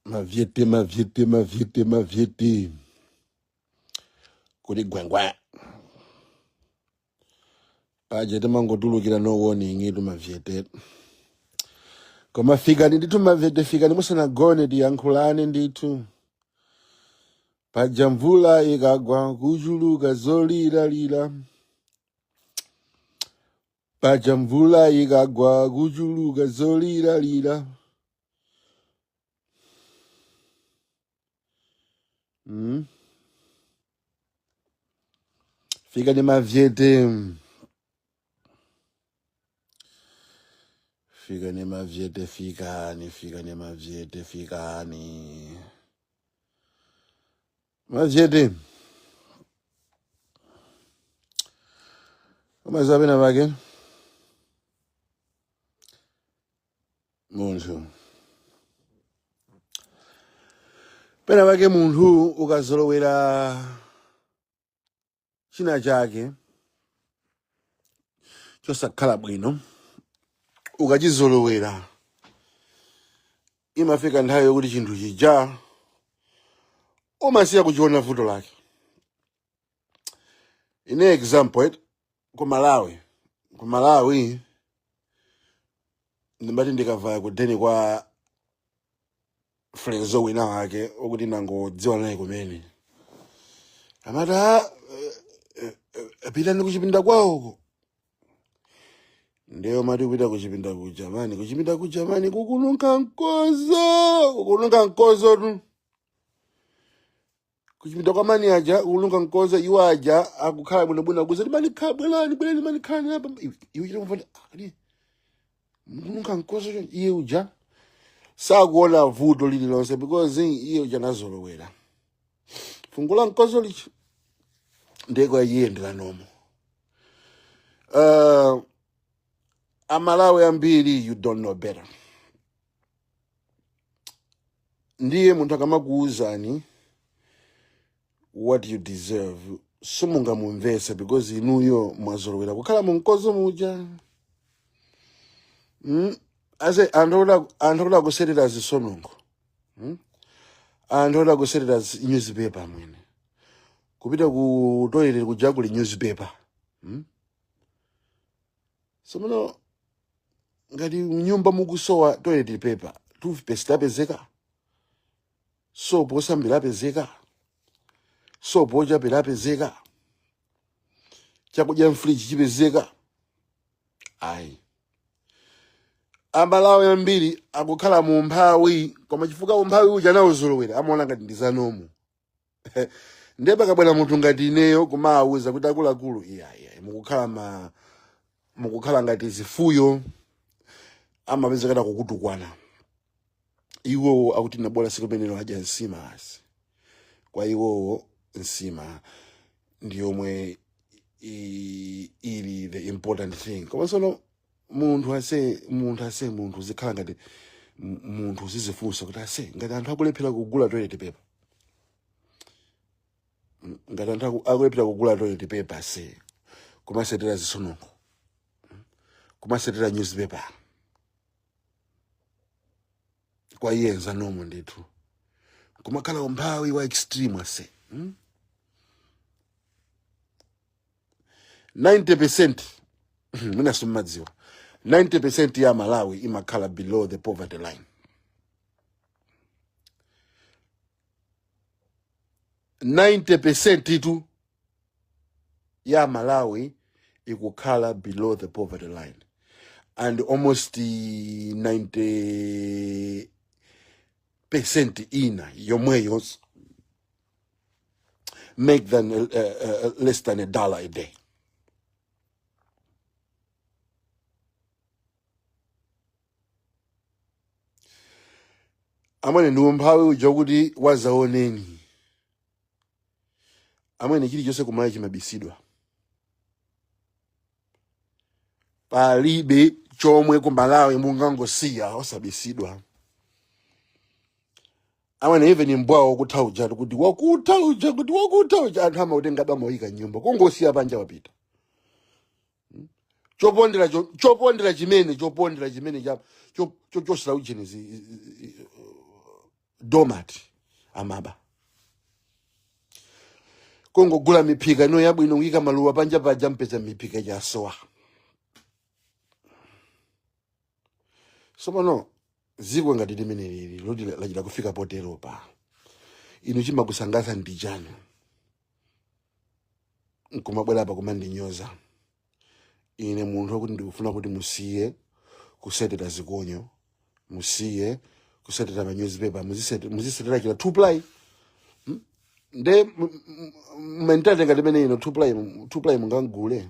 Mavyete, mavyete, mavyete, mavyete. Kuti gwengwe. Paja timangotulukira no warning itu mavyete. Koma fikani ndithu mavyete, fikani musanagone tiyankhulane ndithu. Paja mvula ikagwa kuchuluka zoliralira. Paja mvula ikagwa kuchuluka zoliralira. Fikani mavyete. Fikani mavyete, fikani, fikani mavyete, fikani. Mavyete. Umaziwa pena pake munthu. Pena pake munthu ukazolowera china chake chosakhala bwino, ukachizolowera imafika nthawi yokuti chinthu chija umasiya kuchiona vuto lake. Ine example, ku Malawi ndimati ndikavaya kudeni kwa frenzo wina wake okuti nangodziwa naye kumene, amati, "Ah, pitani kuchipinda kwawoko." Ndiyo mati kupita kuchipinda kuja mani, kuchipinda kuja mani kukununkha mkozo, kukununkha mkozo tu. Kuchipinda kwa mani aja kukununkha mkozo, iwo aja akukhala bwinobwino, akuza ti mani khala, bwerani, bwerani mani, khalani apa. Iwe chita kumva kuti mukununkha mkozo chonchi. Iye uja sakuona vuto lililonse because iye uja anazolowera fungo la mkozo licha, ndiye kwa iye ndi la normal. Amalawi ambiri, you don't know better. Ndiye munthu akamakuwuzani what you deserve, simungamumvese because inuyo mwazolowera kukhala mu mkozo muja. Ase anthu akuda kusetera zisonongo, Anthu akuda kusetera newspaper, mwene kupita ku toilet kuja kuli newspaper, So muno ngati mnyumba mukusowa toilet paper, toothpaste apezeka, soap osambira apezeka, soap ochapira apezeka, chakudya mfriji chipezeka. Ayi, Amalawi ambiri akukhala mu umphawi, koma chifukwa umphawi uja anawuzolowera, amaona ngati ndi za normal. Ndiye pakabwera munthu ngati ineyo kumawuza kuti akuluakulu, iya iya, mukukhala ngati zifuyo, amapezekana kukutukwana. Iwowo akuti nabola siku limenelo adya nsima basi. Kwa iwowo nsima ndi yomwe ili the important thing. Koma sono munthu ase, munthu ase, munthu uzikhala ngati munthu uzizifunsa kuti ase, ngati anthu akulephera kugula toilet paper, ngati anthu akulephera kugula toilet paper ase, kumasetera zisonongo, kumasetera newspaper, kwa iye nza normal ndithu, kumakhala umphawi wa extreme ase, 90%, mwina simmadziwa, 90% ya Malawi imakhala below the poverty line. 90% itu ya Malawi ikukhala below the poverty line, and almost 90% ina yomweyo make than less than a dollar a day. Amwene, ndi umphawi uja kuti wazaoneni. Amwene, chilichonse kumalawi chimabisidwa. Palibe chomwe kumalawi mungangosiya osabisidwa. Amwene, even mbwawo wakutha uja, kuti wakutha uja, kuti wakutha uja, anthu amautenga amauyika nyumba, kungosiya panja wapita. Chopondera chopondera chimene, chopondera chimene cha chochosera ujeni Doormat amaba. Kungogula miphika ino yabwino kuyika maluwa panja paja, mpeza miphika yasowa. Sopano ziko ngati limene lili loti lachita kufika poteropa, inu chimakusangalatsa ndi chani nkumabwera apa kumandinyoza ine, munthu wakuti ndikufuna kuti musiye kusetera zikonyo, musiye kusetera ma newspaper, muzisetera chila two ply? Nde mentality ngati imene ino, two ply, two ply mungangule?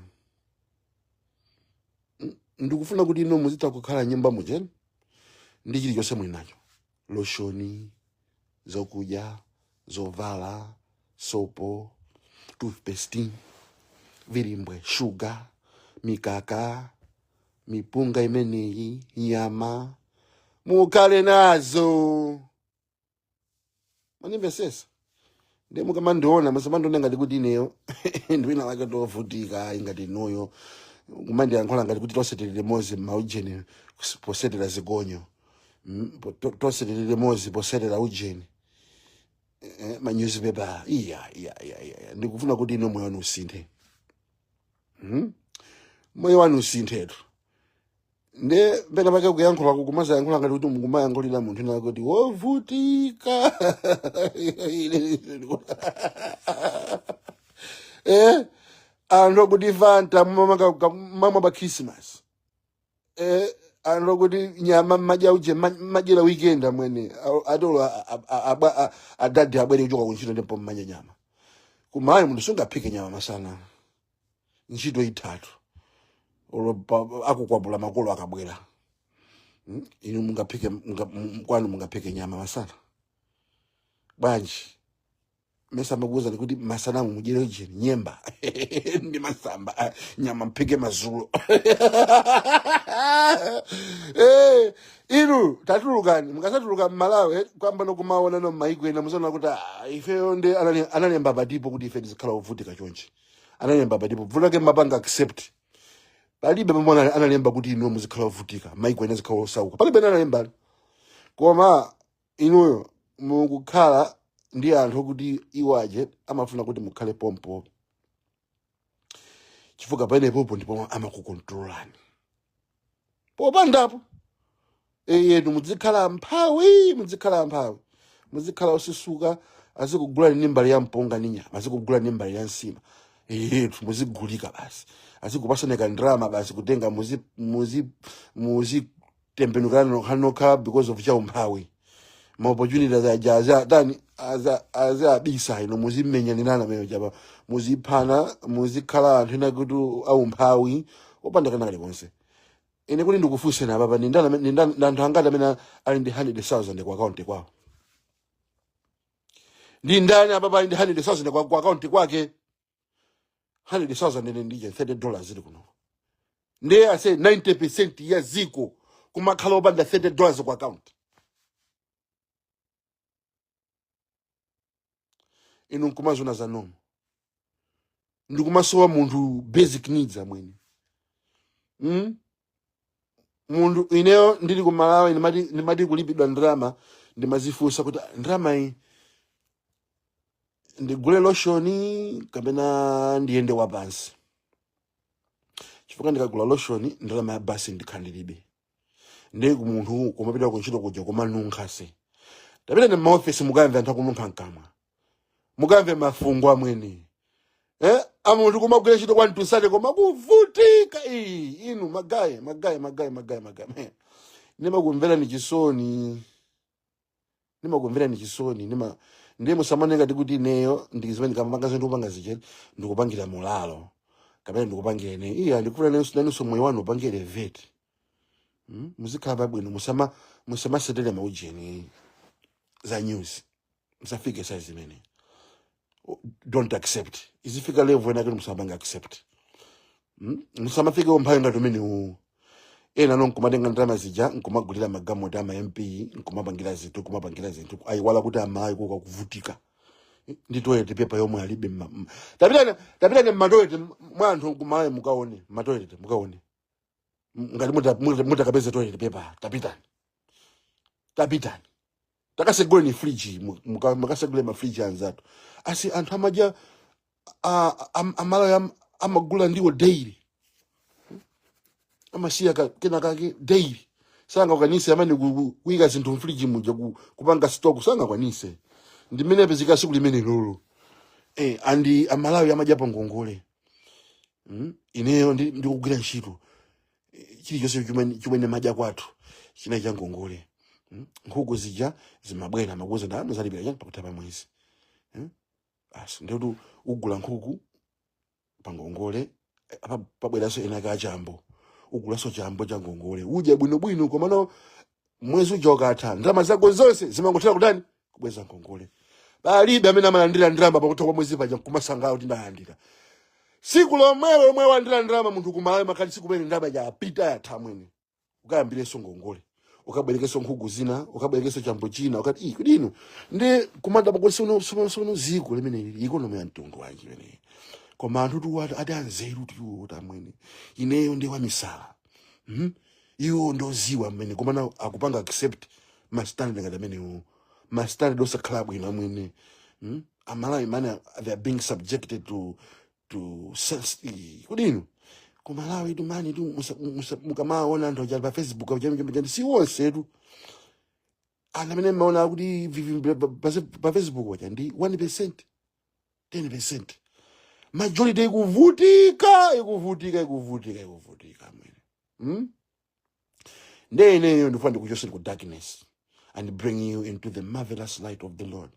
Ndikufuna kuti ino muzitha kukhala nyumba mujeni ndi chilichonse muli nacho, loshoni, zokudya, zovala, sopo, toothpaste, vilimbwe, shuga, mikaka, mipunga imeneyi, nyama, mukhale nazo. Manimvesesa? Ndi mukamandiona, musamandiona ngati kuti ineyo ndwina lake tovutika, ingati inuyo kumandiyankhula ngati kuti tonse tili limodzi m'maujeni posetera zigonyo. Tonse tili limodzi posetera ujeni, ma newspaper. Iya, iya, iya, iya. Ndikufuna kuti ino moyo wanu usinthe. Moyo wanu usinthetu. Nde pena pake kuyankhula kumazayankhula ngati kuti mukumayankhulira munthu ina kuti wovutika. Anthu akuti Fanta mamwa pa Christmas, anthu akuti nyama madya uje madyera weekend amwene, atolo adadi abwere kuchoka kuntchito ndipo mmadya nyama. Kumayi munthu sungaphike nyama masana, ntchito itatu, olo akukwapula makolo akabwera. Inu mungaphike kwanu mungaphike nyama masana bwanji? Mesa amakuwuzani kuti masanamu mudyere ujeni nyemba ndi masamba, nyama mphike mazulo? Inu tatulukani, mukasatuluka mmalawi, kwamba nokumaona no mmaiko ena, muzaona kuti ifeyo ndi analemba patipo kuti ife tizikhala ovutika chonchi? Analemba patipo? Vulake mapanga accept. Palibe pamwe analemba kuti inuyo muzikhala ovutika, maiko ena zikhala osauka. Palibe analemba. Koma inuyo mukukhala ndi anthu okuti iwaje amafuna kuti mukhale pompo, chifukwa panepopo ndipo amakukontrolani. Popandapo yetu muzikhala mphawi, muzikhala mphawi, muzikhala osisuka, azikugula ni mbali ya mpunga ni nyama, azikugula ni mbali ya nsima yetu, muzigulika basi, azikupasani ndrama basi, kutenga muzi muzi muzitembenukana nokha nokha because of chaumphawi. Ma opportunities aja aza tani aza azabisa, ino muzimenyanirana meyo chapa, muziphana, muzikhala anthu ena kuti aumphawi opanda kana kalikonse. Ine kuti ndikufunseni apapa, ndi anthu angati amene ali ndi 100,000 ku account kwawo? Ndi ndani apapa ali ndi 100,000 kwa account kwake? 100,000 ine ndije $30 zili kuno. Ndiye ase 90% ya ziko kumakhala opanda $30 ku account. Inu nkumazona za nomo, ndikumasowa munthu basic needs amwene. Munthu ineyo ndili ku Malawi, ndimati kulipidwa ndrama, ndimazifunsa kuti, "Ah, ndrama iyi ndigule loshoni kapena ndiyende wapansi?" Chifukwa ndikagula loshoni, ndalama ya basi ndikhala ndilibe. Ndi munthu kumapita kuntchito kuja kumanunkha se. Tapita ndi maofesi, mukamve anthu akununkha mkamwa, mukamve mafungo amwene. Amunthu kumagwira ntchito kwa mtusale koma kuvutika. Iyi inu magaye, magaye, magaye, magaye, magaye, ndimakumvera ni chisoni, ndimakumvera ni chisoni. Ndiye musamane ngati kuti ineyo ndi zimene ndikamapanga zinthu kupanga zicheni ndikupangira mulalo kapena ndikupangira ine. Iya, ndikufuna nanunso moyo wanu upange elevate. Muzikhala pabwino, musamasetere maujeni za news, musafike size imene. Don't accept. Izifika level ena kuti musamapanga accept. Musamafike umphawi ngati umene uwu. Ena no nkumatenga ndalama zija nkumagulira magalimoto ama MP, nkumapangira zinthu, nkumapangira zinthu, ayiwala kuti amayi kuka kuvutika ndi toilet paper yomwe alibe. Tapitani mmatoilet mwa anthu kumayi, mukaone mmatoilet, mukaone ngati mutakapeza toilet paper. Tapitani, tapitani. Takasegule ni friji, mukasegule mafriji anzatu. Asi anthu amadya amalawi amagula ndiwo daily, amasiya kena kake daily. Sangakwanise amene kuyika zinthu mfriji muja, kupanga stock sangakwanise. Ndimene pezeka siku limene lolo andi amalawi amadya pa ngongole. Ineyo ndikugwira ntchito, chilichonse chimene madya kwathu chinali cha ngongole. Nkhuku zija zimabwera, makuza ndalama zalipira chani pakutha pa mwezi. Asi ndikuti ugula nkhuku pa ngongole, pabweranso ena ka chambo, ugulanso chambo cha ngongole, udya bwinobwino. Komano mwezi uja ukatha, ndalama zako zonse zimangothera kutani? Kubweza ngongole. Palibe amene amalandira ndalama pakutha kwa mwezi paja nkumasangalala kuti ndalandira. Siku lomwelo lomwe walandira ndalama munthu kumalawi makati siku pene ndalama yapita, yatha mwene, ukayambirenso ngongole, ukabwerekenso nkhuku zina, ukabwerekenso chambo china, ukati ii kodi ino ndi kumanda kuti sono ziko limene economy ya mtundu wanji imeneyi? Koma anthu tu ati anzeru tiwo kuti amwene ineyo ndi wamisala. Iwo ndoziwa mmene komana akupanga accept ma standard ngati amenewo, ma standard osakhala bwino amwene. Amalawi man, they are being subjected to sense. Kodi ino kumalawi tu mani tu mukamaona anthu aja pa Facebook aja, si onse tu anthu amene mmaona kuti pa Facebook waja ndi 1%, 10%. Majority ikuvutika, ikuvutika, ikuvutika, ikuvutika amwene. Nde ineyo ndifuna ndikuchoseni ku darkness and bring you into the marvelous light of the Lord,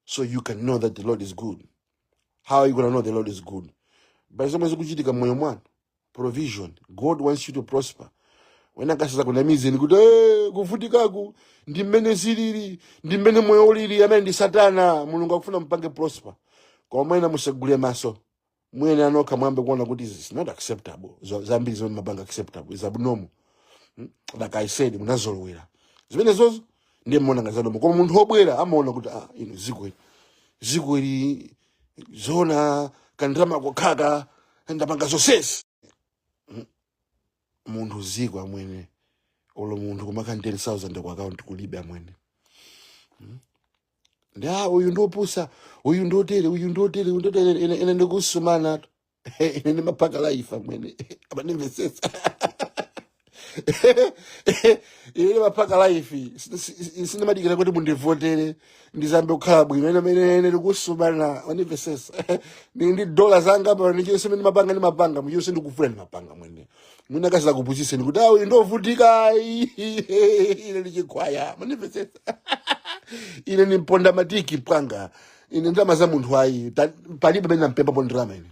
So you can know that the Lord is good. How are you gonna know the Lord is good? By zomwe zikuchitika mmoyo mwanu. Provision. God wants you to prosper. Wena kasiza kunamizeni kuti kuvutikaku ndi mmene zilili, ndi mmene moyo ulili, amene ndi satana. Mulungu akufuna mpange prosper. Koma mwena musegule maso mwene anokha, mwambe kuona kuti it's not acceptable. Zambiri zomwe mapanga acceptable is abnormal. Like I said, munazolowera zimene zozo, ndiye mmaona ngati za normal. Koma munthu wobwera amaona kuti ah, ino ziko ili, ziko ili zona kandalama kokhaka ndapanga zonsezi. Munthu ziko amwene, olo munthu kumakhala 10,000 ku account kulibe amwene. Ndi ah, uyu ndopusa, uyu ndotere, uyu ndotere, uyu ndotere. Ine ndikusumana, ine ndimapaka life amwene, amandimvetsetsa. Ine ndimapaka life, sindimadikira kuti mundivotere ndizambe kukhala bwino. Ine ndikusumana, mandimvetsetsa. Ndi dola zanga pano, ndichonse ndimapanga, ndimapanga muchonse ndikufuna, ndimapanga mwene. Mwina kasila kupusiseni kuti ah, uyu ndovutika. Ine ndichikwaya, mandimvetsetsa. Ine nimponda matiki pwanga. Ine ndalama za munthu ayi. Palibe pamene nampembapo ndalama ine,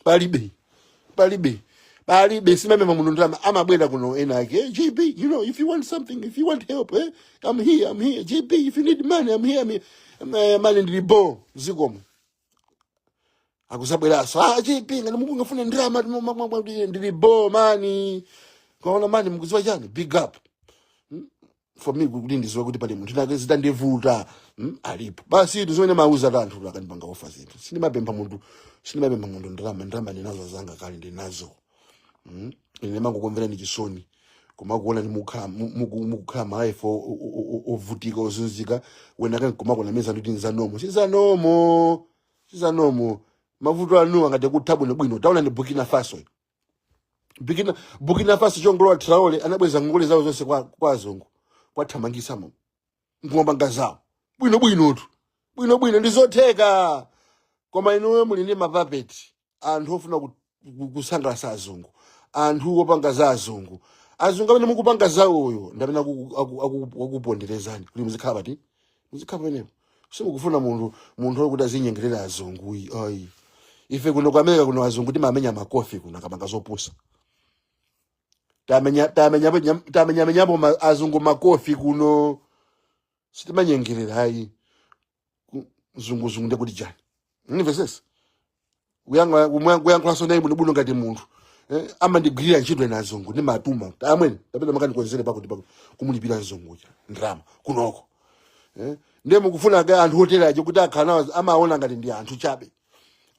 palibe, palibe, palibe. Simamema munthu ndalama. Amabwera kuno ena ake, "Hey, JB, if you want something, if you want help, eh, I'm here, I'm here. JB, if you need money, I'm here, I'm here." Mani ndili bo, zikomo. Akuzabweranso, "Ah, JB, ngati mukungafuna ndalama, ndili bo mani." Kaona mani, mukudziwa chani? Big up for me kuti ndiziwe kuti pali munthu nake zitandivuta, alipo basi. Itu zimene mauza anthu akandipanga offer zinthu, sindimapempha munthu, sindimapempha munthu ndalama. Ndalama ndinazo zanga kale, ndinazo. Ine mangokumverani chisoni kumakuona ni mukukhala ma life ovutika, ozunzika. Wena kani kumakunamiza kuti nza normal. Siza normal, siza normal. Mavuto anu angati kutha bwinobwino. Taona ni Burkina Faso. Burkina Faso chongolowa Traore anabweza ngongole zawo zonse kwa azungu, kwathamangisamo nkumapanga zawo bwinobwinotu, bwinobwino. Ndizotheka. Koma inuyo muli ndi mapapeti, anthu ofuna kusangalatsa azungu, anthu opanga za azungu. Azungu amene mukupanga zawoyo ndi amene akuponderezani kuti muzikhala pati, muzikhala pamenepo. Simukufuna munthu wokuti azinyengerera azungu iyi ayi. Ife kuno ku America kuno, azungu timamenya makofi kuno akapanga zopusa. Tamenyamenyapo azungu makofi kuno, sitimanyengerera ayi. Zunguzungu ndekuti chani? Nimvesesa kuyankhulanso naye bwinobwino ngati munthu, amandigwirira ntchito ine azungu, ndimatuma amwene tapita makandikonzere pakuti pakuti, kumulipira mzunguja ndrama kunoko. Ndiye mukufuna ke anthu oteraje kuti akhala nawo, amaona ngati ndi anthu chabe.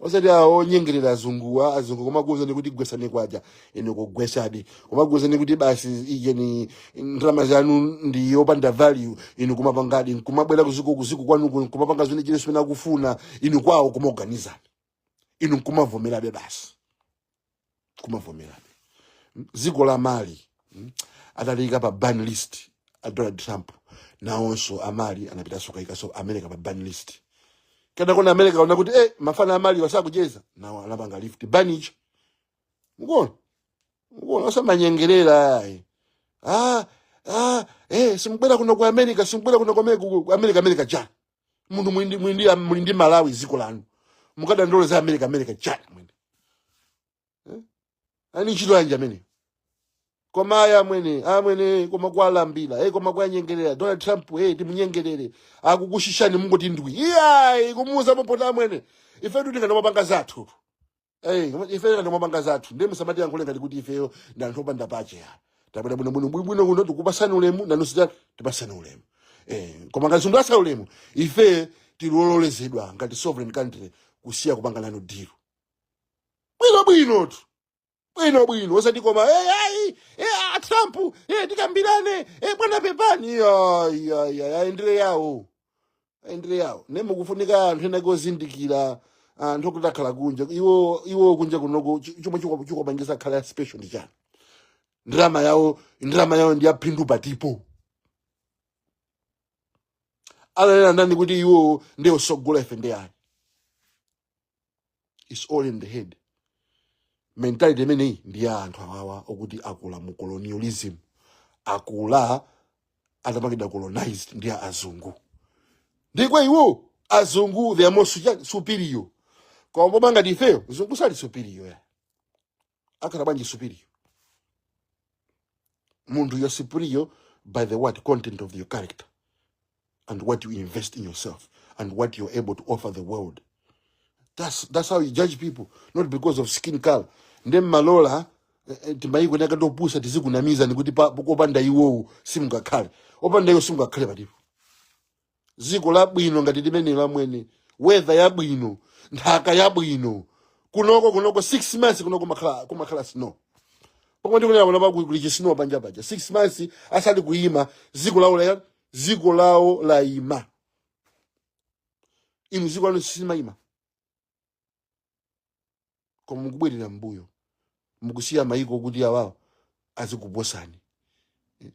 Osati awo onyengerera azunguwa, azungu kumakuwuzani kuti gwesani kwacha, ine kugwesadi, kumakuwuzani kuti basi ijeni ndalama zanu ndi yopanda value, inu kumapangadi, nkumabwera kuziku kuziku kwanuku nkumapanga zimene chile simene akufuna inu kwawo, kumaoganizani inu nkumavomerabe basi, kumavomerabe. Dziko la Mali ataliyika pa ban list a Donald Trump, nawonso amali anapitanso kayikaso America pa ban list. Kada kona America ona kuti mafana amali wasakucheza nawo, anapanga lift ban icho. Mukuona, mukuona, osamanyengerera ayi. Simubwera kuno ku America, simubwera kuno ku America, ku America, America chani? Munthu muli ndi Malawi dziko lanu, mukadandole za America, America chani mwene? Ani ntchito yanji amene? Koma aya amwene, amwene, koma kwalambira, koma kwanyengerera Donald Trump, timunyengerere, akukushishani mungoti ndwi iyayi, kumuuza popota amwene, ife tuti zathu, ife tingamapanga zathu, ndiye musamati yankhule ngati kuti ifeyo ndi anthu opanda pache ya. Tabwera bwino bwino bwino kuno, tikupasani ulemu, nanu sita tipasani ulemu. Koma ngati simupasa ulemu, ife tilololezedwa ngati sovereign country kusiya kupanga nanu deal. Bwino bwino tu. Bwino bwino, osati koma ayi, ah, Trump, tikambirane, bwana pepani, ya ya ya, aendere yawo. Aendere yawo. Ne mukufunika anthu ena kozindikira, anthu okuti akhala kunja, iwo kunja kunoko chomwe chikupangisa khala ya special ndi chani? Ndalama yawo ndi yaphindu patipo. Ananena ndani kuti iwo ndi osogola, ife ndi ayi? It's all in the head. Mentality imeneyi ndi ya anthu awawa okuti akula mu colonialism, akula atapangidwa colonized ndi a azungu. Ndikwe iwo azungu, they are more superior. Koma poma ngati ifeyo, mzungu sali superior ya. Akhala bwanji superior? Munthu, you're superior by the what? Content of your character and what you invest in yourself and what you're able to offer the world. That's how you judge people, not because of skin color. Nde malola timayiko nakatopusa tizikunamiza ndikuti kopanda iwowo simungakhale, opanda iwo simungakhale patipo. Dziko labwino ngati limene lamwene, weather yabwino, nthaka yabwino, kunoko 6 months kunoko kumakhala snow. Pomwe ndikunena pano pa kuli chisnow panja paja. 6 months asali kuyima, dziko lawo layima. Inu dziko lanu simayima, koma mukubwerera mbuyo, mukusiya maiko kuti awawo azikuposani.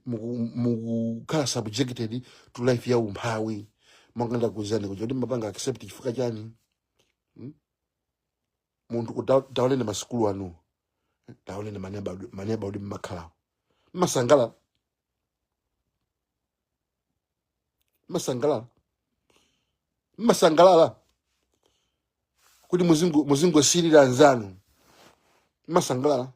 Mukukhala subjected to life ya umphawi. Monga ndakuzani kuti kuti mapanga accept chifukwa chani? Munthu kuti taonene masukulu anu, taonene maneba kuti mmakhalawo mmasangalala, mmasangalala, mmasangalala kuti muzingosirira anzanu, mmasangalala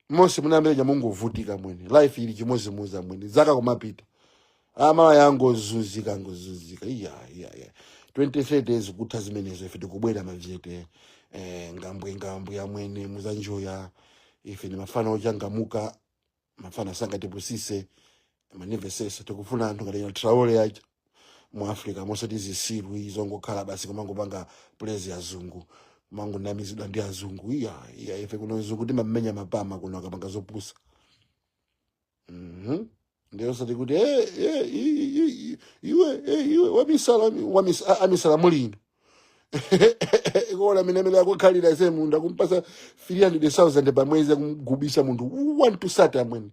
monse munayambira mungovutika mwene. Life ili chimozimozi mwene, zaka kumapita, amala yangozunzika, ngozunzika. Iya iya, 2030 zikutha zimenezo, ife tikubwera mavyete, ngambwe ngambwe amwene, muzanjoya. Ife ni mafana ochangamuka, mafana sangatipusise manivesesa. Tikufuna anthu ngati Traore aja mu Africa, mosati zisilu izongokhala basi kumangopanga please azungu, kumangonamizidwa ndi azungu. Iya iya, ife kuno mzungu timamenya mapama kuno akapanga zopusa. Ndiyo sati kuti iwe, iwe wamisala, amisala mulino kuona mene amene akukhalira se munthu akumpasa 300,000 pamwezi, akumgubisa munthu 1 to sat amwene.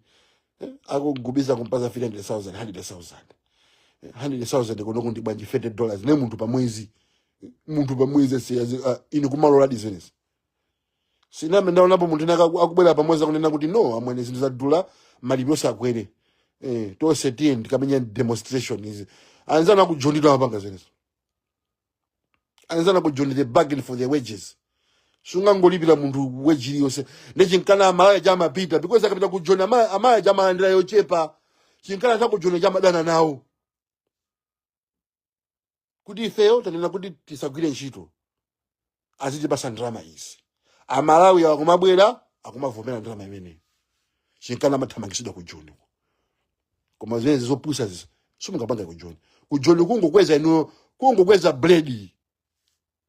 Akugubisa kumpasa 300,000, 100,000, 100,000 kuno kundi bwanji? $30 ne munthu pamwezi, munthu pamwezi ine kumalola zimenezi siname. Ndaonapo munthu ena akubwera pamwezi akunena kuti no amwene, zinthu zadula, malipiro osakwere, tonse tiye ndikamenya demonstration izi. Anzana akujondidwa amapanga zimenezo. Anzana kujoni, they bargain for their wages. Sungangolipira munthu wage iliyonse. Ndechinkana amalaya chamapita because akapita kujoni amaya chamalandira yochepa. Chinkana chakujoni chamadana nawo kuti ifeyo tanena kuti tisagwire ntchito, azitipasa ndalama izi. Amalawi akumabwera akumavomera ndalama imeneyo, chinkana amathamangisidwa ku joni. Koma zimene zopusa zizi simungapanga ku joni. Ku joni kungokweza inuyo, kungokweza blade.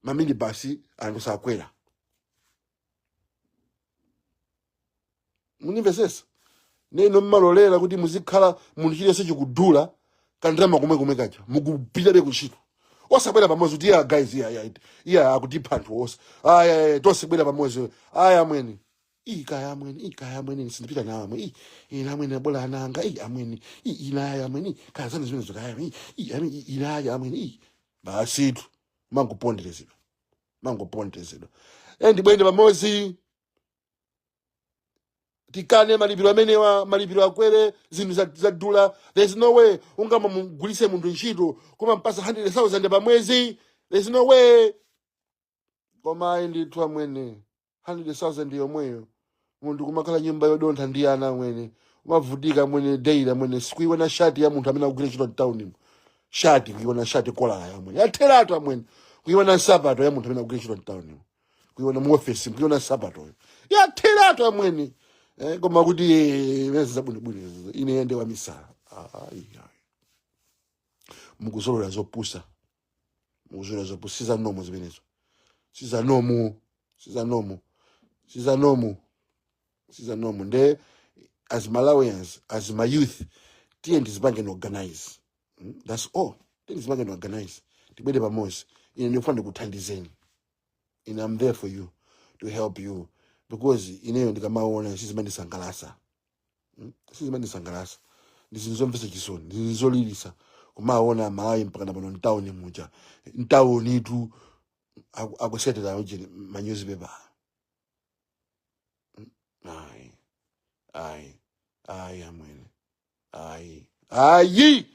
Maminibasi anthu sakwera. Munimvesesa? Neno mmalolera kuti muzikhala munthu chilichonse chikudula, kandalama komwe komwe kaja mukupitabe kuntchito, osabwera pamodzi kuti, "Yeah guys, yeah, akutipha anthu onse. Aya, tonse bwera pamodzi. Aya amwene, iyi kaya amwene, iyi kaya amwene, sindipita nawo amwene, iyi ine amwene, bola ananga, iyi amwene, iyi ine aya amwene, iyi kaya zanu zimenezo kaya iyi iyi amwene, iyi ine aya amwene, iyi basitu." Mangoponderezedwa, mangoponderezedwa. Ndibwende pamodzi, tikane malipiro amenewa, malipiro akwere, zinthu zadula. There's no way ungamamugulise munthu ntchito koma mpasa 100,000 pa mwezi. There's no way. Koma ayi ndithu amwene, 100,000 yomweyo munthu kumakhala nyumba yodontha ndi ana amwene, umavutika amwene daily amwene. Sikuiona shati ya munthu amene akugwira ntchito mtaunimo, shati kuiona, shati kolala yamwene yatheratu amwene, kuiona nsapato ya munthu amene akugwira ntchito mtaunimo, kuiona mu office, kuiona nsapatoyo yatheratu amwene. Koma kuti mezi zabwinobwino, ine ndi wamisala. Ayi, ayi. Mukuzolowera zopusa, mukuzolowera zopusa. Sizanomo zimenezo, sizanomo, sizanomo, sizanomo, sizanomo. Nde as Malawians, as my youth, tiye tizipange organize. That's all. Tiye tizipange organize, tibwere pamodzi. Ine ndikufuna ndikuthandizeni. Ine I'm there for you, to help you, because ineyo ndikamaona sizimandisangalasa. Sizimandisangalasa, ndizinzomvetsa chisoni, ndizinzolilisa kumaona Malawi mpaka pano mtawuni muja, mtawunitu akusetera ujeni ma newspaper. Ayi, ayi, ayi amwene, ayi, ayi.